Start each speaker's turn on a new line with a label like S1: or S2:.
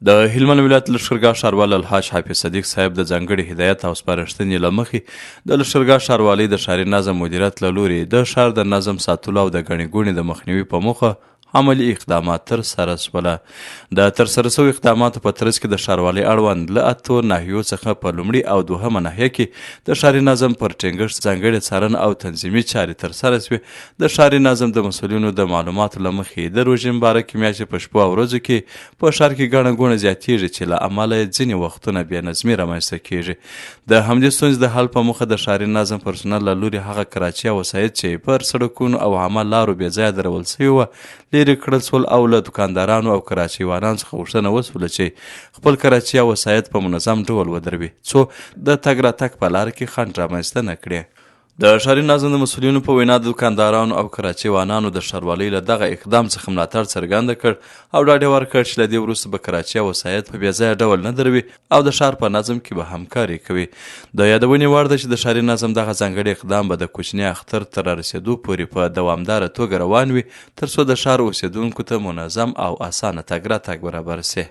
S1: د هلمند ولایت لښکرګاه ښاروال الحاج حافظ صدیق صاحب د ځانګړي هدایت او سپارښتنې له مخې د لښکرګاه ښاروالۍ د ښاري نظم مدیریت له لوري د ښار د نظم ساتلو او د ګڼې ګوڼې د مخنیوي په موخه عملي اقدامات تر سره شول. د ترسره شوو اقداماتو په ترڅ کې د ښاروالۍ اړوند له اتو ناحیو څخه په لومړي او دوهمه ناحیه کې د ښاري نظم پر ټینګښت ځانګړې څارنه او تنظیمي چارې ترسره شوې. د ښاري نظم د مسؤلینو د معلوماتو له مخې د روژې مبارکې میاشتې په شپو او ورځو کې په ښار کې ګڼه ګوڼه زیاتیږي چې له امله یې ځینې وختونه بې نظمي رامنځته کیږي. د همدې ستونزې د حل په موخه د ښاري نظم پرسونل له لوري هغه کراچۍ او وسایط چې پر سړکونو او عامه لارو بې ځایه درول شوي وه لیرې کړل شول او له دوکاندارانو او کراچۍ وانانو څخه غوښتنه وشوله چې خپل کراچۍ او وسایط په منظم ډول ودروي څو د تګ راتګ په لاره کې خنډ رامنځته نه کړي. د ښاري نظم د مسؤلینو په وینا د دوکاندارانو او کراچۍ وانانو د ښاروالۍ له دغه اقدام څخه ملاتړ څرګند کړ او ډاډ یې ورکړ چې له دې وروسته به کراچۍ او وسایط په بې ځایه ډول نه دروي او د ښار په نظم کې به همکاري کوي. د یادونې وړ ده چې د ښاري نظم دغه ځانګړی اقدام به د کوچني اختر تر رارسېدو پورې په دوامداره توګه روان وي ترڅو د ښار اوسېدونکو ته منظم او اسانه تګ راتګ برابر شي.